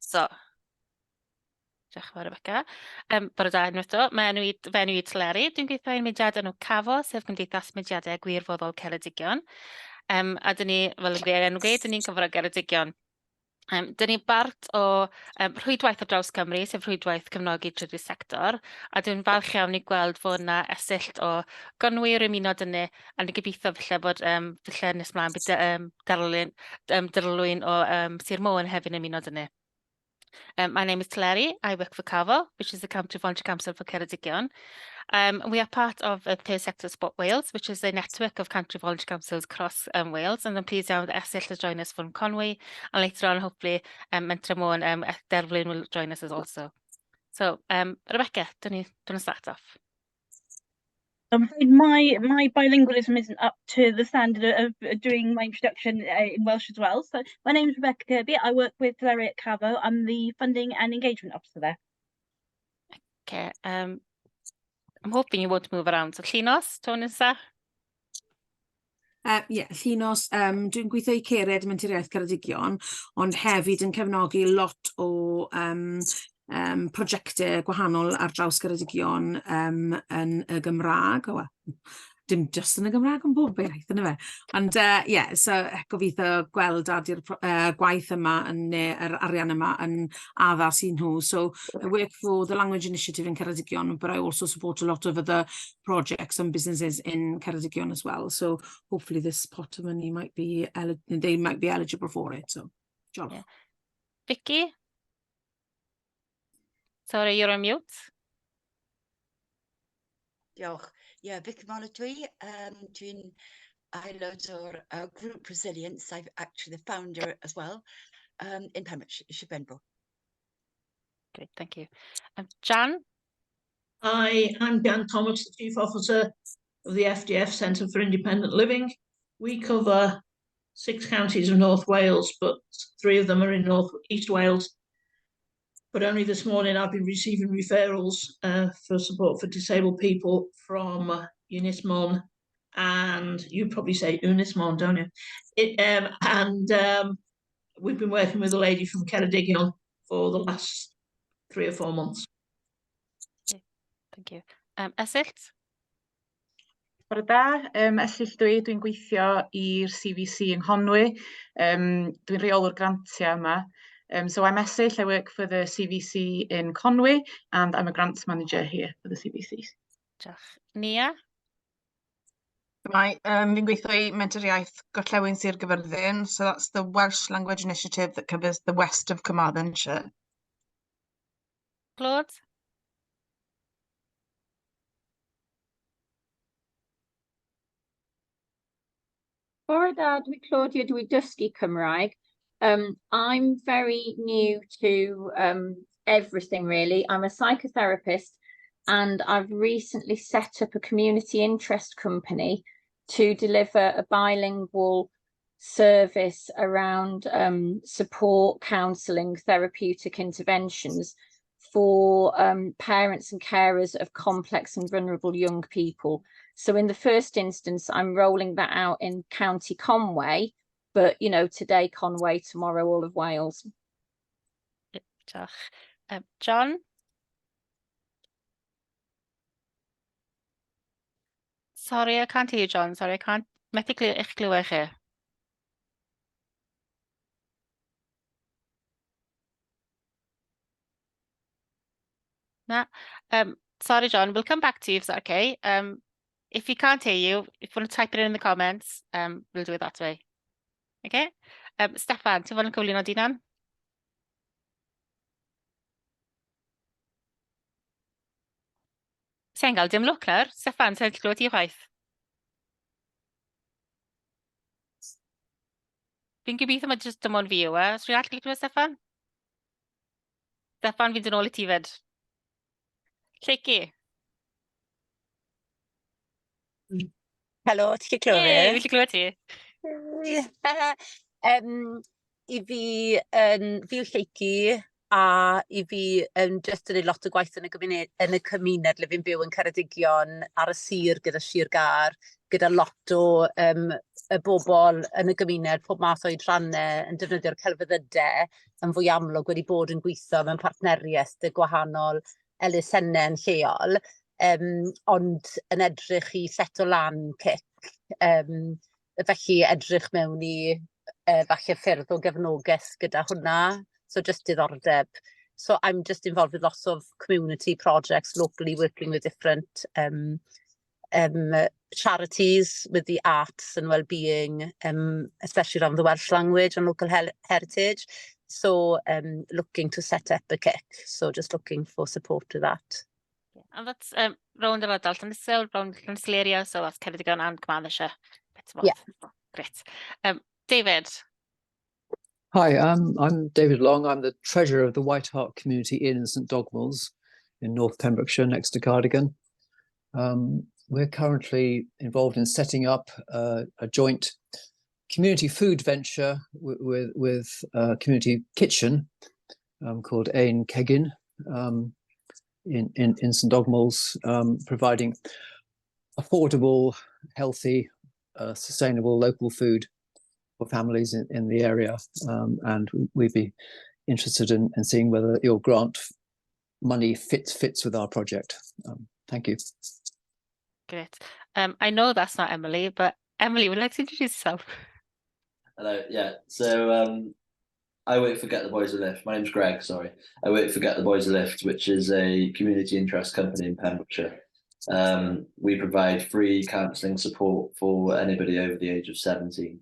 So, diolch yn fawr Rebecca. Bore da unwaith eto. Mae enw i, fy enw i Teleri. Dwi'n gweithio i'r mudiad enw CAVO, sef Cymdeithas Mudiadau Gwirfoddol Ceredigion. A dyn ni, fel y gwir enw gweud, dyn ni'n cyfro Ceredigion. Dyn ni'n bart o rhwydwaith ar draws Cymru, sef rhwydwaith cefnogi trydydd sector, a dwi'n falch iawn i gweld fod yna Esyllt o Gonwy yr ymuno 'da ni, a ni'n gobeithio falle bod falle nes mlaen bydd Darlun, Darlwyn o Sir Môn hefyd yn ymuno 'da ni. My name is Teleri, I work for CAVO, which is the County Voluntary Council for Ceredigion. We are part of the Third Sector Support Wales, which is a network of county voluntary councils across Wales, and I'm pleased to have Esyllt to join us from Conwy, and later on, hopefully, Menter Môn, Derlwyn will join us as also. So, Rebecca, do you want to start off? I'm afraid my bilingualism isn't up to the standard of doing my introduction in Welsh as well. So my name is Rebecca Kirby. I work with Teleri at CAVO. I'm the funding and engagement officer there. Okay. I'm hoping you won't move around. So Llinos, tro nesa? Yeah, Llinos, dwi'n gweithio i Cered Menter Iaith Ceredigion, ond hefyd yn cefnogi lot o prosiectau gwahanol ar draws Ceredigion yn y Gymraeg. Wel, dim jyst yn y Gymraeg, ond bob iaith, yndyfe? Ond ie, yeah, so gobeithio gweld adi'r gwaith yma yn, neu yr arian yma yn addas i nhw. So I work for the Language Initiative in Ceredigion, but I also support a lot of other projects and businesses in Ceredigion as well. So hopefully this pot of money might be, they might be eligible for it. So, diolch. Yeah. Vicky? Sorry, you're on mute. Diolch. Ie, yeah, Vicky Marlow dwi. Dwi'n aelod o'r Group Resilience. I'm actually the founder as well, in Pembrokeshire, Sir Benfro. Great, thank you. Jan? Hi, I'm Jan Thomas, the Chief Officer of the FDF Centre for Independent Living. We cover 6 counties of North Wales, but 3 of them are in North East Wales. But only this morning I've been receiving referrals for support for disabled people from Ynys Môn, and you probably say Ynys Môn, don't you? And we've been working with a lady from Ceredigion for the last 3 or 4 months. Okay, thank you. Esyllt? Bore da, Esyllt dwi, dwi'n gweithio i'r CVC yng Nghonwy. Dwi'n rheolwr grantiau yma. So I'm Esyllt, I work for the CVC in Conwy, and I'm a grants manager here for the CVC. Diolch. Nia? Shwmae, fi'n gweithio i Menter Iaith Gorllewin Sir Gaerfyrddin, so that's the Welsh Language Initiative that covers the west of Carmarthenshire. Claude? Bore da, dwi Claudia, dwi dysgu Cymraeg. I'm very new to everything really. I'm a psychotherapist and I've recently set up a community interest company to deliver a bilingual service around support, counselling, therapeutic interventions for parents and carers of complex and vulnerable young people. So in the first instance, I'm rolling that out in County Conwy, but today Conwy, tomorrow all of Wales. Diolch. John? Sorry, I can't hear you, John. Sorry, I can't. Methu eich glywed chi. Na. Sorry, John. We'll come back to you if that's okay. If we can't hear you, if you want to type it in the comments, we'll do it that way. Okay? Stefan, ti'n fod yn cyflwyno dy hunan? Sa'n gael dim lwc nawr. Stefan, sa'n glywed ti chwaith? Fi'n gobeithio mae jyst dim ond fi yw e. Os rwy'n gallu clywed Stefan? Stefan, fi'n dod nôl i ti fyd. Lleucu? Helo, ti'n gallu clywed fi? Ie, fi'n gallu clywed ti. I fi, yn, fi yw Lleucu. A i fi yn jyst yn neud lot o gwaith yn y gymuned, yn y cymuned le fi'n byw yn Ceredigion, ar y sir gyda Sir Gâr, gyda lot o um, y bobl yn y gymuned, pob math o oedrannau yn defnyddio'r celfyddydau yn fwy amlwg wedi bod yn gweithio mewn partneriaeth dy gwahanol elusennau yn lleol, um, ond yn edrych i seto lan cic, um, felly edrych mewn i falle ffyrdd o gefnogaeth gyda hwnna, so just diddordeb. So I'm just involved with lots of community projects locally, working with different charities with the arts and well-being, especially around the Welsh language and local heritage. So looking to set up a cic, so just looking for support with that. Yeah, and that's round yr ardal Llandysul, round Llandysul area, so that's Ceredigion and Carmarthenshire. Bits of Yeah. both. Great. David? Hi, I'm David Long. I'm the treasurer of the White Hart Community Inn in St Dogmaels in North Pembrokeshire, next to Cardigan. We're currently involved in setting up a joint community food venture with a community kitchen called Ein Cegin in St Dogmaels, providing affordable, healthy, sustainable local food for families in the area. And we'd be interested in seeing whether your grant money fits with our project. Thank you. Great. I know that's not Emily, but Emily, would you like to introduce yourself? Hello, yeah. So I work for Get the Boys a Lift. My name's Greg, sorry. I work for Get the Boys a Lift, which is a community interest company in Pembrokeshire. We provide free counselling support for anybody over the age of 17.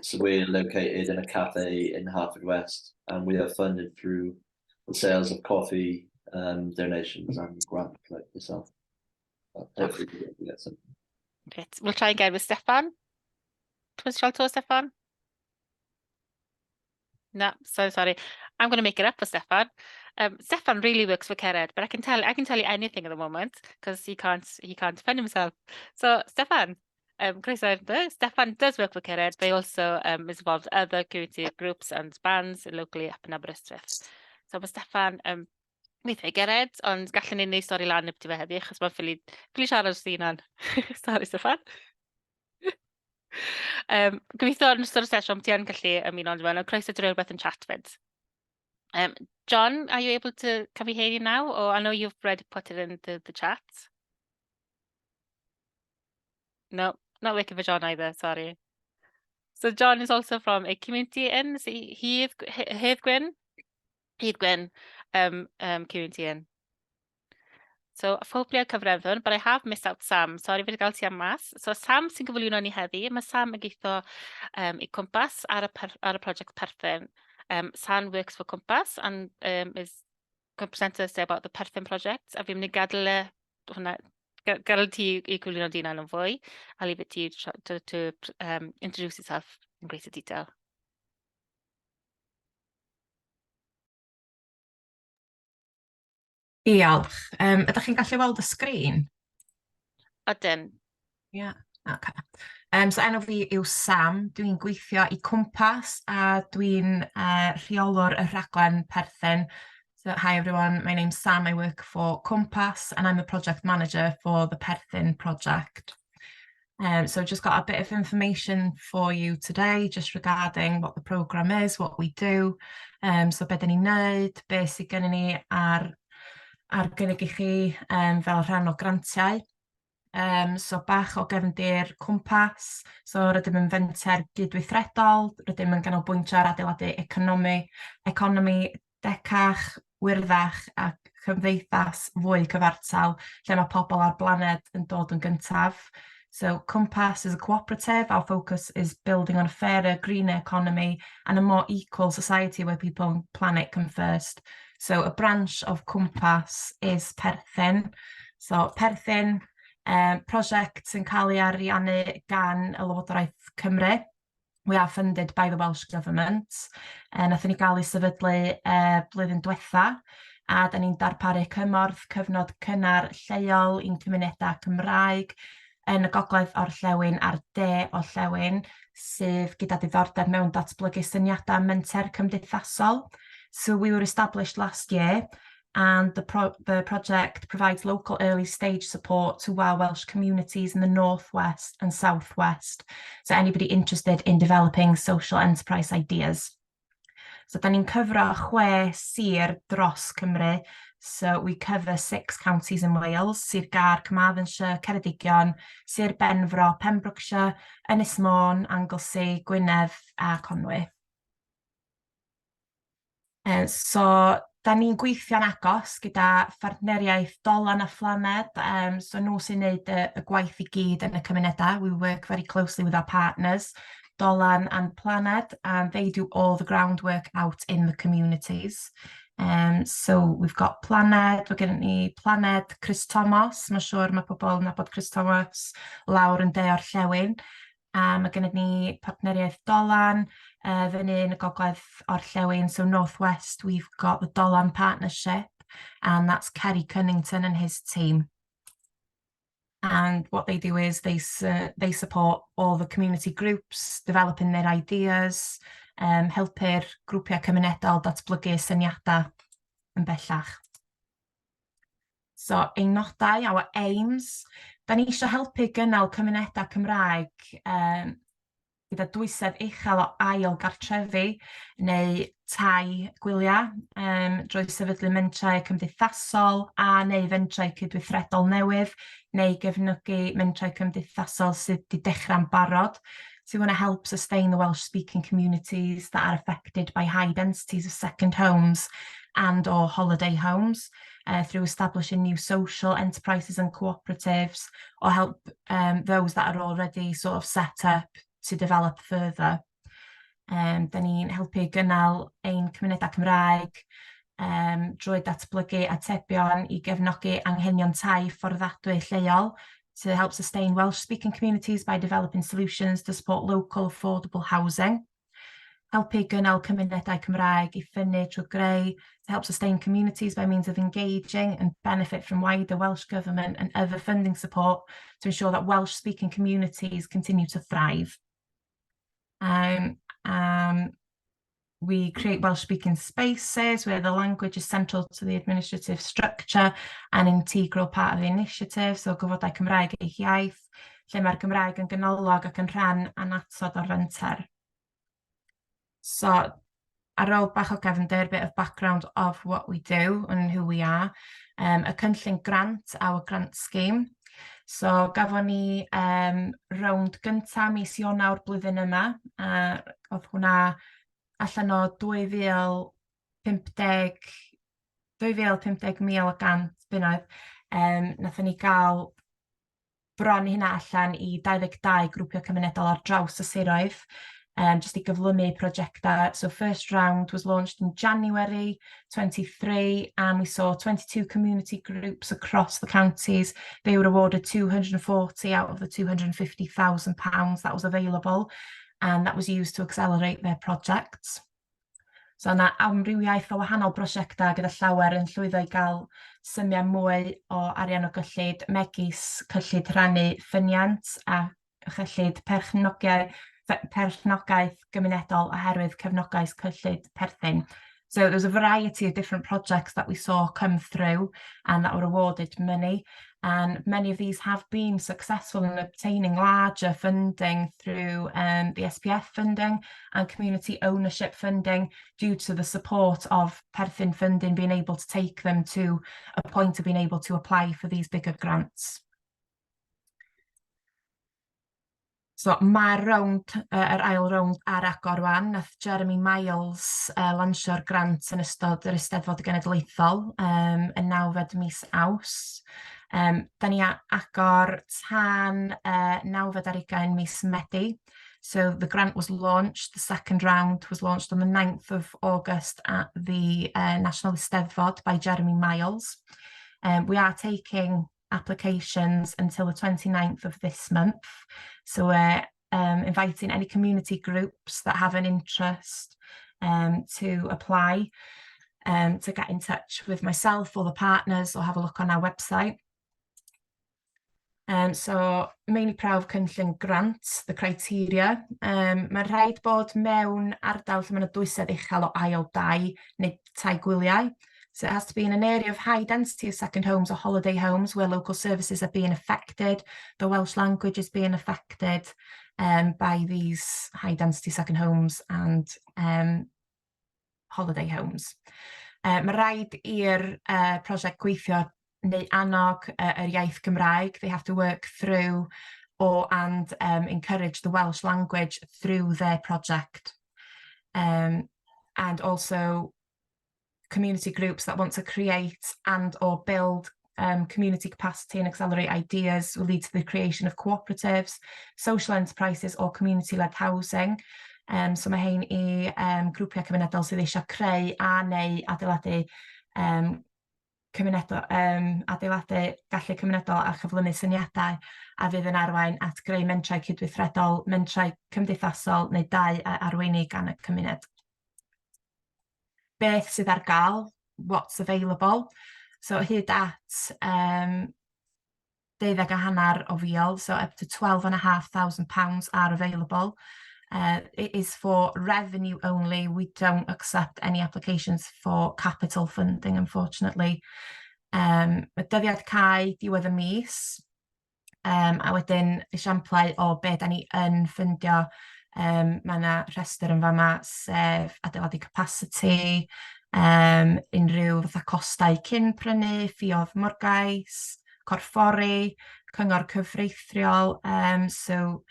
So we're located in a cafe in Haverfordwest, and we are funded through the sales of coffee, donations and grants like yourself. But hopefully we get some. Great. We'll try again with Stefan. Ti'n siarad to Stefan? No, so sorry. I'm going to make it up for Stefan. Stefan really works for Cered, but I can tell you anything at the moment because he can't defend himself. So Stefan, croeso. Stefan does work for Cered, but he also is involved with other community groups and bands locally up in Aberystwyth. So mae Stefan weithio i Cered, ond gallwn ni wneud stori lan ambiti fe heddi, achos mae'n ffili siarad wrth ei hunan. Sorry, Stefan. Gobeithio yn ystod y sesiwn ti yn gallu ymuno ond ond croeso drwy rhywbeth yn chat fyd. John, are you able to, can we hear you now? Or I know you've already put it in the chat. No, not working for John either, sorry. So John is also from a community inn, so Hedd Gwyn? Hedd Gwyn community inn. So hopefully I'll cover everything, but I have missed out Sam. Sorry fi wedi gael ti am mas. So Sam sy'n gyflwyno ni heddi. Mae Sam yn gweithio i Cwmpas ar y prosiect Perthyn. Sam works for Cwmpas and is going to present us about the Perthyn project. A fi'n mynd i gadael e, hwnna, gadael ti i gyflwyno dy hunan yn fwy. I'll leave it to you to introduce yourself in greater detail. Diolch. Ydych chi'n gallu weld y sgrin? Ydyn. Ie, yeah. Okay. So enw fi yw Sam, dwi'n gweithio i Cwmpas a dwi'n rheolwr y rhaglen Perthyn. So hi everyone, my name's Sam, I work for Cwmpas and I'm the project manager for the Perthyn project. So just got a bit of information for you today just regarding what the programme is, what we do. So be dyn ni'n neud, be sydd gennym ni ar gynnig i chi fel rhan o grantiau. So bach o gefndir Cwmpas. So rydym yn fenter gydweithredol, rydym yn ganolbwyntio ar adeiladu economi decach, wyrddach a cymdeithas fwy cyfartal lle mae pobl a'r blaned yn dod yn gyntaf. So Cwmpas is a cooperative. Our focus is building on a fairer, greener economy and a more equal society where people and planet come first. So a branch of Cwmpas is Perthyn. So Perthyn, prosiect sy'n cael ei ariannu gan y Lywodraeth Cymru. We are funded by the Welsh Government. Nathon ni gael ei sefydlu blwyddyn diwetha a da ni'n darparu cymorth cyfnod cynnar lleol i'n cymunedau Cymraeg yn y gogledd orllewin a'r de orllewin sydd gyda diddordeb mewn datblygu syniadau menter cymdeithasol. So we were established last year and the, pro the project provides local early stage support to our Welsh communities in the Northwest and Southwest. So anybody interested in developing social enterprise ideas. So da ni'n cyfro chwe sir dros Cymru. So we cover six counties in Wales, Sir Gâr, Carmarthenshire, Ceredigion, Sir Benfro, Pembrokeshire, Ynys Môn, Anglesey, Gwynedd a Conwy. So, da ni'n gweithio'n agos gyda phartneriaeth Dolan a Phlaned, so nhw sy'n neud y gwaith i gyd yn y cymunedau. We work very closely with our partners, Dolan and Planed, and they do all the groundwork out in the communities. So we've got Planed, mae gen ni Planed Chris Thomas, mae'n siŵr mae pobl yn nabod Chris Thomas lawr yn de orllewin. A mae gennym ni partneriaeth Dolan fyny yn y gogledd orllewin. So North West, we've got the Dolan Partnership, and that's Kerry Cunnington and his team. And what they do is they support all the community groups, developing their ideas, helpu'r grwpiau cymunedol datblygu syniadau yn bellach. So ein nodau, our aims, da ni eisiau helpu gynnal cymunedau Cymraeg gyda dwysedd uchel o ail gartrefi neu tai gwyliau drwy sefydlu mentrau cymdeithasol a neu fentrau cydweithredol newydd neu gefnogi mentrau cymdeithasol sydd wedi dechrau'n barod. So we want to help sustain the Welsh-speaking communities that are affected by high densities of second homes and or holiday homes through establishing new social enterprises and cooperatives, or help those that are already sort of set up to develop further. Da ni'n helpu gynnal ein cymunedau Cymraeg drwy datblygu atebion i gefnogi anghenion tai fforddadwy lleol, to help sustain Welsh-speaking communities by developing solutions to support local affordable housing. Helpu gynnal cymunedau Cymraeg i ffynnu trwy greu, to help sustain communities by means of engaging and benefit from wider Welsh Government and other funding support to ensure that Welsh-speaking communities continue to thrive. We create Welsh-speaking spaces where the language is central to the administrative structure and integral part of the initiative, so gofodau Cymraeg eu hiaith, lle mae'r Gymraeg yn ganolog ac yn rhan annatod o'r fenter. So, ar ôl bach o gefndir, bit of background of what we do and who we are. Y cynllun grant, our grant scheme. So, gafon ni rownd gynta mis Ionawr blwyddyn yma, a oedd hwnna allan o 2050, 2050,100 bunnoedd. Nathon ni gael bron hynna allan i 22 grwpiau cymunedol ar draws y siroedd, just i gyflymu prosiectau. So first round was launched in January 23 and we saw 22 community groups across the counties. They were awarded 240 out of the £250,000 that was available, and that was used to accelerate their projects. So yna amrywiaeth o wahanol brosiectau gyda llawer yn llwyddo i gael symiau mwy o arian o gyllid, megis cyllid rhannu ffyniant a chyllid perchnogaeth gymunedol oherwydd cefnogaeth cyllid Perthyn. So there was a variety of different projects that we saw come through and that were awarded money. And many of these have been successful in obtaining larger funding through the SPF funding and community ownership funding due to the support of Perthyn funding being able to take them to a point of being able to apply for these bigger grants. So mae'r rownd, yr ail rownd ar agor wan. Nath Jeremy Miles lansio'r grant yn ystod yr Eisteddfod Genedlaethol yn nawfed mis Awst. Da ni agor tan 29 mis Medi. So the grant was launched, the second round was launched on the 9th of August at the National Eisteddfod by Jeremy Miles. We are taking applications until the 29th of this month. So we're inviting any community groups that have an interest to apply, to get in touch with myself or the partners or have a look on our website. So meini prawf cynllun grant, the criteria. Mae'n rhaid bod mewn ardal lle mae 'na dwysedd uchel o ail dai neu tai gwyliau. So it has to be in an area of high density of second homes or holiday homes where local services are being affected, the Welsh language is being affected by these high density second homes and holiday homes. Mae rhaid i'r prosiect gweithio neu annog yr iaith Gymraeg. They have to work through or and encourage the Welsh language through their project. And also community groups that want to create and or build community capacity and accelerate ideas will lead to the creation of cooperatives, social enterprises or community-led housing. So mae hein i grwpiau cymunedol sydd eisiau creu a neu adeiladu cymunedol, adeiladu gallu cymunedol a chyflymu syniadau a fydd yn arwain at greu mentrau cydweithredol, mentrau cymdeithasol neu dai a arweinir gan y cymuned. Beth sydd ar gael? What's available? So hyd at 12.5 o fil, so up to £12,500 are available. It is for revenue only. We don't accept any applications for capital funding, unfortunately. Y dyddiad cau diwedd y mis, a wedyn esiamplau o be da ni yn ffyndio. Mae yna rhestr yn fama, sef adeiladu capacity, unrhyw fatha costau cyn prynu, ffioedd morgais, corffori, cyngor cyfreithiol. So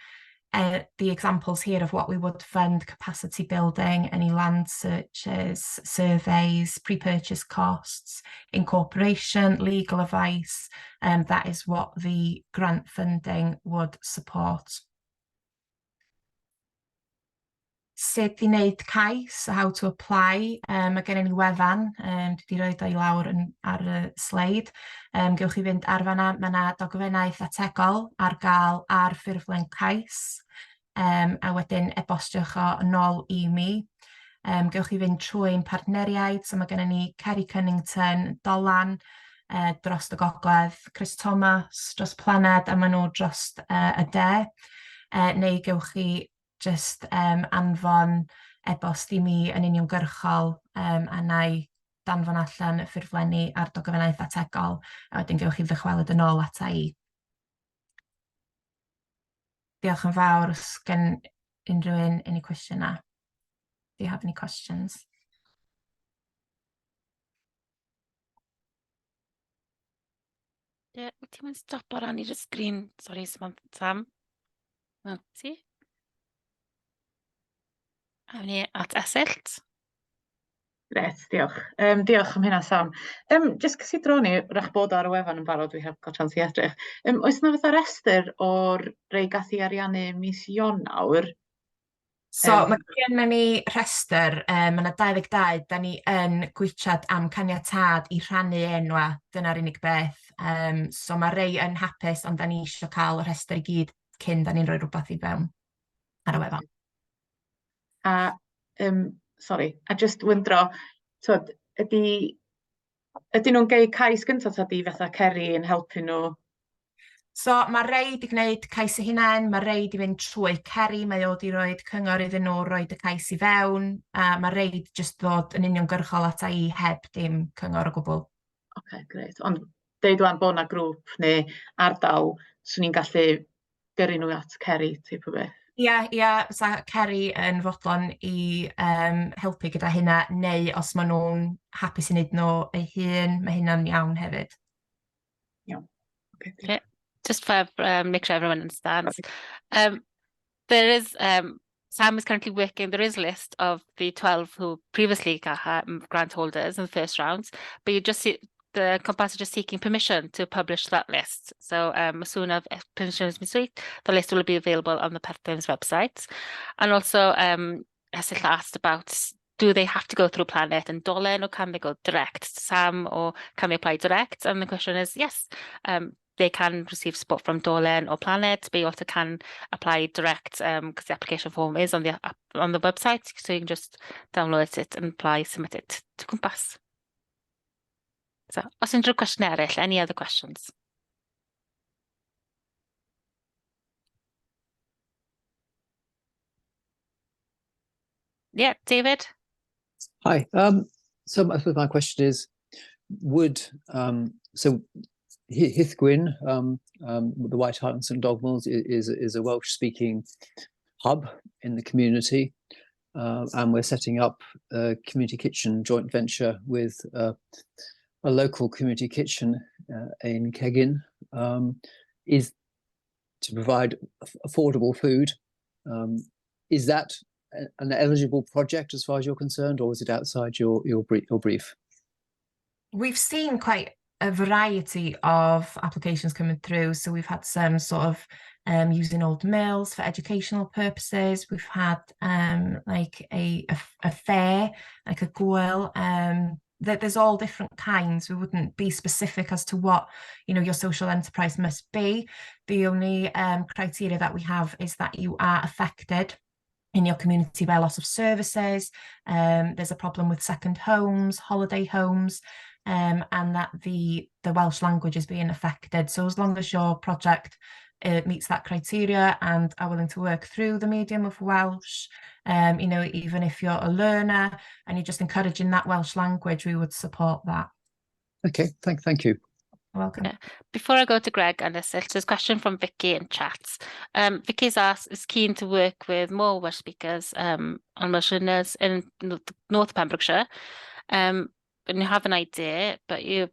the examples here of what we would fund: capacity building, any land searches, surveys, pre-purchase costs, incorporation, legal advice, and that is what the grant funding would support. Sut i wneud cais, how to apply. Mae gennym ni wefan, dwi wedi rhoi o i lawr ar y sleid. Gewch chi fynd ar fanna, mae yna dogfennaeth ategol ar gael ar ffurflen cais. A wedyn e-bostiwch o yn ôl i mi. Gewch chi fynd trwy ein partneriaid, so mae gennym ni Kerry Cunnington, Dolan, dros y gogledd, Chris Thomas dros Planed, a maen nhw dros y de. Neu gewch chi just anfon e-bost i mi yn uniongyrchol a na i danfon allan y ffurflenni a'r dogfennaeth ategol, a wedyn gewch chi ddychwelyd yn ôl ata i. Diolch yn fawr. Os gen unrhyw un unrhyw cwestiynau. Do you have any questions? Ie, wyt ti'n mynd stop o rannu'r sgrin? Sorry, Sam. Na, ti? Awn ni at Esyllt. Grêt, diolch. Diolch am hynna, Sam. Jyst cysidro ni, wrach bod ar y wefan yn barod, dwi heb gael chance i edrych. Oes 'na fatha restr o'r rei gath i ariannu mis Ionawr? So mae gennym ni rhestr, mae yna 22, da ni yn gwitsiad am caniatâd i rhannu enwa, dyna'r unig beth. So mae rei yn hapus, ond da ni eisiau cael y rhestr i gyd cyn da ni'n rhoi rhywbeth i fewn ar y wefan. A, sori, a just wyndro, twod, ydyn nhw'n gneud cais gyntaf ta di fatha Ceri yn helpu nhw? So mae rei 'di gwneud cais eu hunain, mae rei 'di fynd trwy Ceri, mae o 'di roid cyngor iddyn nhw roid y cais i fewn, a mae rei 'di jyst ddod yn uniongyrchol ata i heb dim cyngor o gwbl. Ocê, grêt. Ond deud ŵan bod 'na grŵp neu ardal, 'swn i'n gallu gyrru nhw at Ceri teip o beth? Ia, 'sa Ceri yn fodlon i helpu gyda hynna, neu os maen nhw'n hapus i wneud nhw eu hun, mae hynna'n iawn hefyd. Iawn. Okay. Okay. Just for make sure everyone understands. There is Sam is currently working, there is a list of the 12 who previously got grant holders in the first round, but you just see the Cwmpas are just seeking permission to publish that list. So as soon as permission has been sought, the list will be available on the Perthyn's website. And also, Esyllt asked about, do they have to go through Planet and Dolen or can they go direct to Sam or can they apply direct? And the question is yes, they can receive support from Dolen or Planet, but you also can apply direct because the application form is on the website, so you can just download it and apply, submit it to Cwmpas. So, os unrhyw cwestiwn eraill, any other questions? Yeah, David? Hi. So I suppose my question is, would, so Hydd Gwyn, the White Hart and St Dogmaels is a Welsh-speaking hub in the community, and we're setting up a community kitchen joint venture with a local community kitchen in Cegin, is to provide affordable food. Is that an eligible project as far as you're concerned, or is it outside your brief? We've seen quite a variety of applications coming through. So we've had some sort of using old mills for educational purposes. We've had like a fair, like a gŵyl. There's all different kinds. We wouldn't be specific as to what your social enterprise must be. The only criteria that we have is that you are affected in your community by loss of services. There's a problem with second homes, holiday homes, and that the Welsh language is being affected. So as long as your project meets that criteria and are willing to work through the medium of Welsh, even if you're a learner and you're just encouraging that Welsh language, we would support that. Okay, thank you. You're welcome. Yeah. Before I go to Greg and this, there's a question from Vicky in chat. Vicky's asked, is keen to work with more Welsh speakers on Welsh learners in North Pembrokeshire. And you have an idea, but you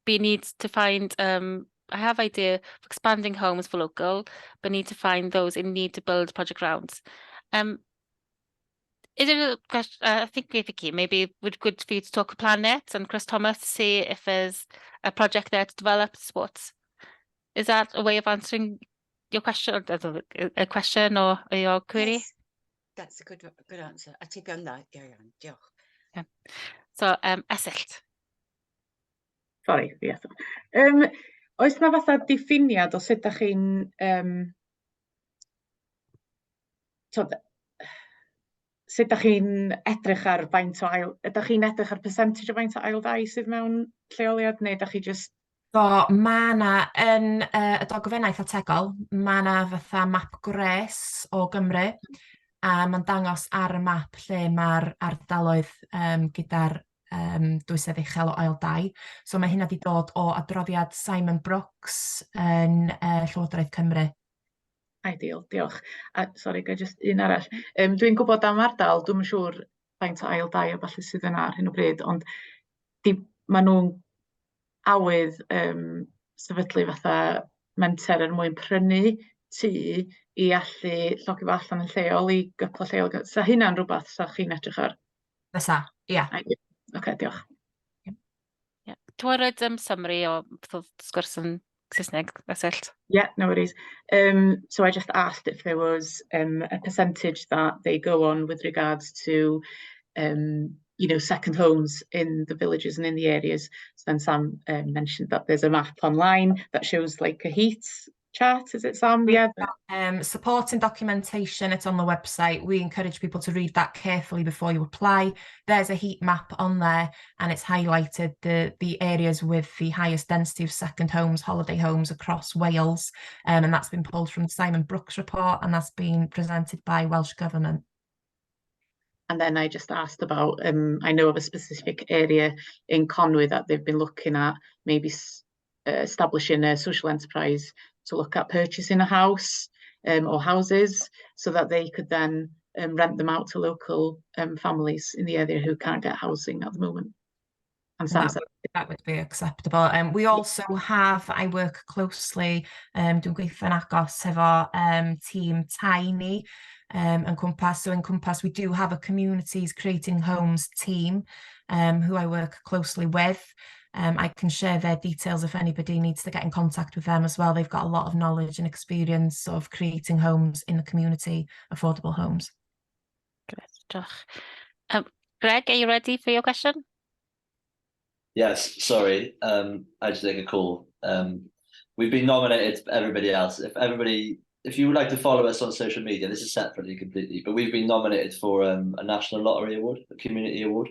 be needs to find, I have idea of expanding homes for local, but need to find those in need to build project rounds. Is it a question? I think, Vicky, maybe it would be good for you to talk to Planet and Chris Thomas to see if there's a project there to develop sports. Is that a way of answering your question, or a question or your query? Yes, that's a good answer. Atebion dda, iawn, diolch. Yeah. So, Esyllt. Sorry, fi eto. Oes 'na fatha diffiniad o sut dach chi'n t'od, sut dach chi'n edrych ar faint o ail... Ydach chi'n edrych ar percentage o faint o ail dai sydd mewn lleoliad, neu ydach chi jyst? Do, ma' 'na yn y dogfennaeth ategol, ma' 'na fatha map gwres o Gymru, a ma'n dangos ar y map lle ma'r ardaloedd gyda'r dwysedd uchel o ail dai. So mae hynna 'di dod o adroddiad Simon Brooks yn Llywodraeth Cymru. Ideal, diolch. A sori, ga i jyst un arall. Dwi'n gwybod am ardal, dwi'm yn siŵr faint o ail dai a ballu sydd yna ar hyn o bryd, ond maen nhw'n awydd sefydlu fatha menter er mwyn prynu tŷ i allu llogi fo allan yn lleol i gypla lleol. Sa hynna'n rhywbeth sa chi'n edrych ar? Fysa, ia. Ideal. Ocê, diolch. Yeah. Ti'n rhoi summary o sgwrs yn Saesneg, Esyllt? Yeah, no worries. So I just asked if there was a percentage that they go on with regards to second homes in the villages and in the areas. So then Sam mentioned that there's a map online that shows like a heat chart, is it, Sam? Yeah. Supporting documentation, it's on the website. We encourage people to read that carefully before you apply. There's a heat map on there and it's highlighted the areas with the highest density of second homes, holiday homes across Wales. And that's been pulled from the Simon Brooks report and that's been presented by Welsh Government. And then I just asked about, I know of a specific area in Conwy that they've been looking at maybe establishing a social enterprise to look at purchasing a house or houses so that they could then rent them out to local families in the area who can't get housing at the moment. And Sam said That would be acceptable. We also have, I work closely, dwi'n gweithio'n agos efo tîm tai ni yn Cwmpas. So in Cwmpas, we do have a communities creating homes team who I work closely with. I can share their details if anybody needs to get in contact with them as well. They've got a lot of knowledge and experience of creating homes in the community, affordable homes. Great, diolch. Greg, are you ready for your question? Yes, sorry. I just take a call. We've been nominated, everybody else. If you would like to follow us on social media, this is separately completely, but we've been nominated for a National Lottery Award, a community award.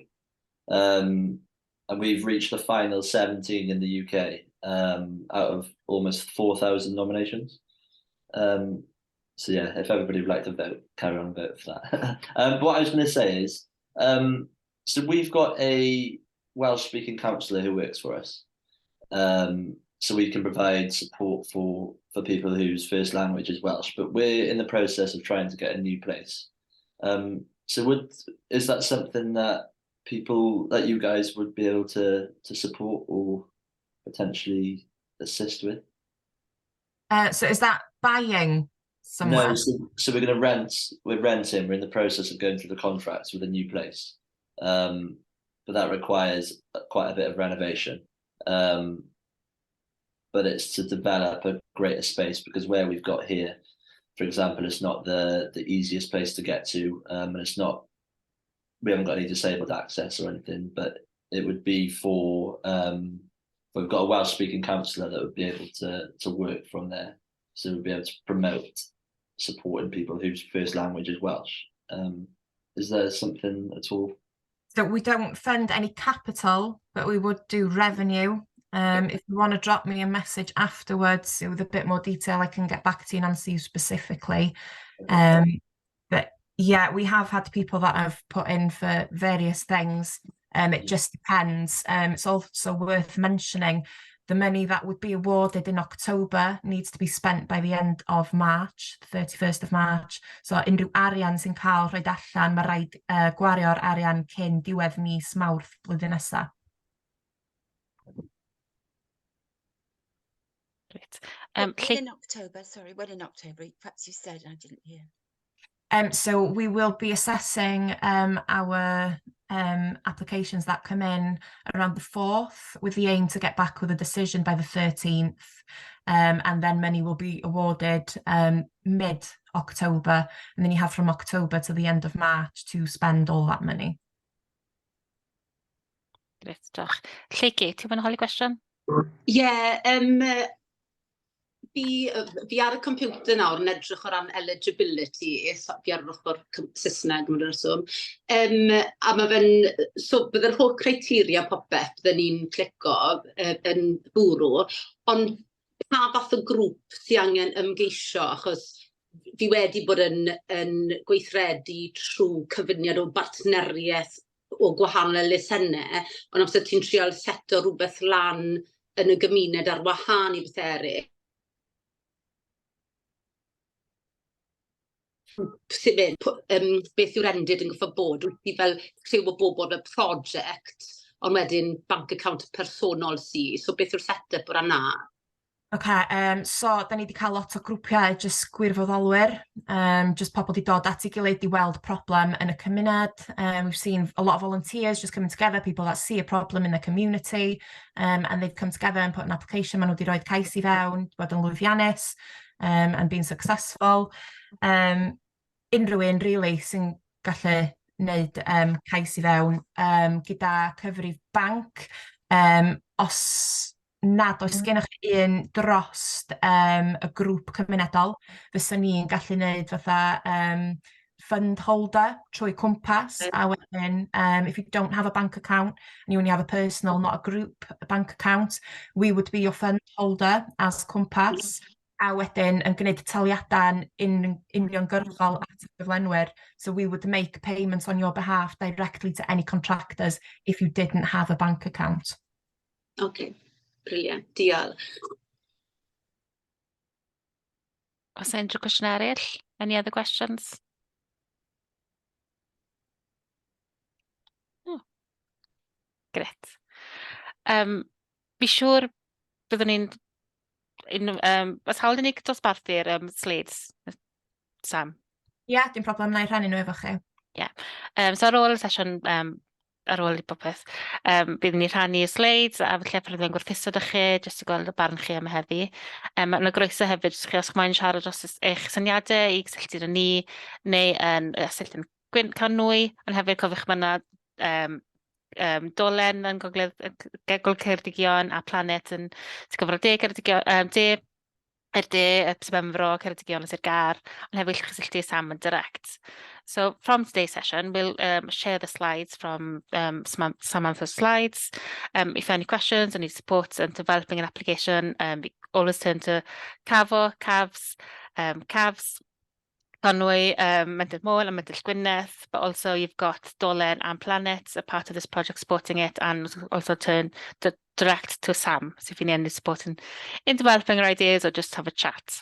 And we've reached the final 17 in the UK out of almost 4,000 nominations. So yeah, if everybody would like to vote, carry on and vote for that. But what I was going to say is, so we've got a Welsh-speaking counsellor who works for us. So we can provide support for people whose first language is Welsh, but we're in the process of trying to get a new place. So is that something that people, that you guys would be able to support or potentially assist with? So is that buying somewhere? No, so we're going to rent, we're renting, we're in the process of going through the contracts with a new place. But that requires quite a bit of renovation. But it's to develop a greater space, because where we've got here, for example, it's not the easiest place to get to, and it's not, we haven't got any disabled access or anything, but it would be for, we've got a Welsh-speaking counsellor that would be able to work from there. So we'd be able to promote supporting people whose first language is Welsh. Is there something at all? So we don't fund any capital, but we would do revenue. If you want to drop me a message afterwards with a bit more detail, I can get back to you and answer you specifically. But we have had people that have put in for various things. It just depends. It's also worth mentioning the money that would be awarded in October needs to be spent by the end of March, the 31st of March. So unrhyw arian sy'n cael rhoi allan, mae rhaid gwario'r arian cyn diwedd mis Mawrth blwyddyn nesaf. Great. When in October, sorry, when in October, perhaps you said and I didn't hear. So we will be assessing our applications that come in around the 4th, with the aim to get back with a decision by the 13th, and then money will be awarded mid-October, and then you have from October to the end of March to spend all that money. Grêt, diolch. Lleucu, ti'n mynd holi gwestiwn? Ie, yeah, fi ar y computer nawr yn edrych o ran eligibility, so fi ar yr ochr Saesneg mewn reswm. A mae fe'n, so bydde'r holl criteria popeth bydden ni'n clico yn bwrw, ond pa fath o grŵp sy angen ymgeisio, achos fi wedi bod yn gweithredu trwy cyfuniad o bartneriaeth o gwahanol elusennau, ond amser ti'n trial seto rhywbeth lan yn y gymuned ar wahân i bethau eraill, sut beth yw'r endid yn gorfod bod? Wyt ti fel criw o bobl fel project, ond wedyn bank account personol sy. So beth yw'r set-up o ran 'na? OK, so da ni wedi cael lot o grwpiau jyst gwirfoddolwyr, just pobl wedi dod at ei gilydd i weld problem yn y cymuned. We've seen a lot of volunteers just coming together, people that see a problem in the community, and they've come together and put an application. Maen nhw wedi rhoi cais i fewn, bod yn lwyddiannus, and been successful. Unrhyw un, really, sy'n gallu wneud cais i fewn gyda cyfrif banc. Os nad oes gennych chi un drost y grŵp cymunedol, fyswn ni'n gallu wneud fatha fund holder trwy Cwmpas, a wedyn if you don't have a bank account and you only have a personal, not a group bank account, we would be your fund holder as Cwmpas, a wedyn yn gwneud taliadau'n uniongyrchol at y gyflenwyr. So we would make payments on your behalf directly to any contractors if you didn't have a bank account. Okay, brilliant, diolch. Oes unrhyw cwestiwn eraill? Any other questions? Oh. Grêt. Fi siŵr byddwn ni'n oes hawl i ni dosbarthu'r slides, Sam? Ie, yeah, dim problem, na i rhannu nhw efo chi. Ie. Yeah. So ar ôl y sesiwn, ar ôl i popeth, byddwn ni rhannu y slides a falle byddwn ni'n gwerthuso 'da chi, jyst i gweld y barn chi am heddi. Ma' 'na groeso hefyd, jyst chi os chi'n moyn siarad dros eich syniadau i gysylltu â ni, neu yn cysylltu yn Gwyn Conwy, ond hefyd cofiwch ma' 'na dolen yn Gogledd Gogledd Ceredigion a Planet yn Sir Gyfro De Ceredigion, De, i'r De, Sir Benfro, Ceredigion a Sir Gâr, ond hefyd allwch chi cysylltu â Sam yn direct. So from today's session, we'll share the slides from Samantha's slides. If you have any questions or need support in developing an application, always turn to CAVO, CAVS, CAVS. Conwy, Menter Môn and Menter Gwynedd, but also you've got Dolen and Planet, a part of this project supporting it, and also turn to direct to Sam, so if you need any support in developing your ideas or just have a chat.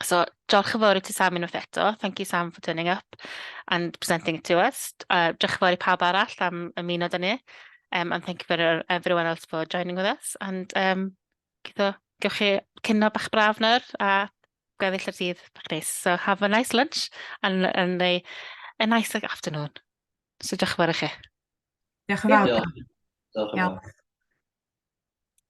So diolch yn fawr i ti, Sam, unwaith eto. Thank you, Sam, for turning up and presenting it to us. Diolch yn fawr i pawb arall am ymuno 'da ni. And thank you for everyone else for joining with us. And gobeithio gewch chi cinio bach braf nawr a gweddill y dydd bach neis. So have a nice lunch and a nice afternoon. So diolch yn fawr i chi. Diolch yn fawr. Diolch. Diolch yn fawr.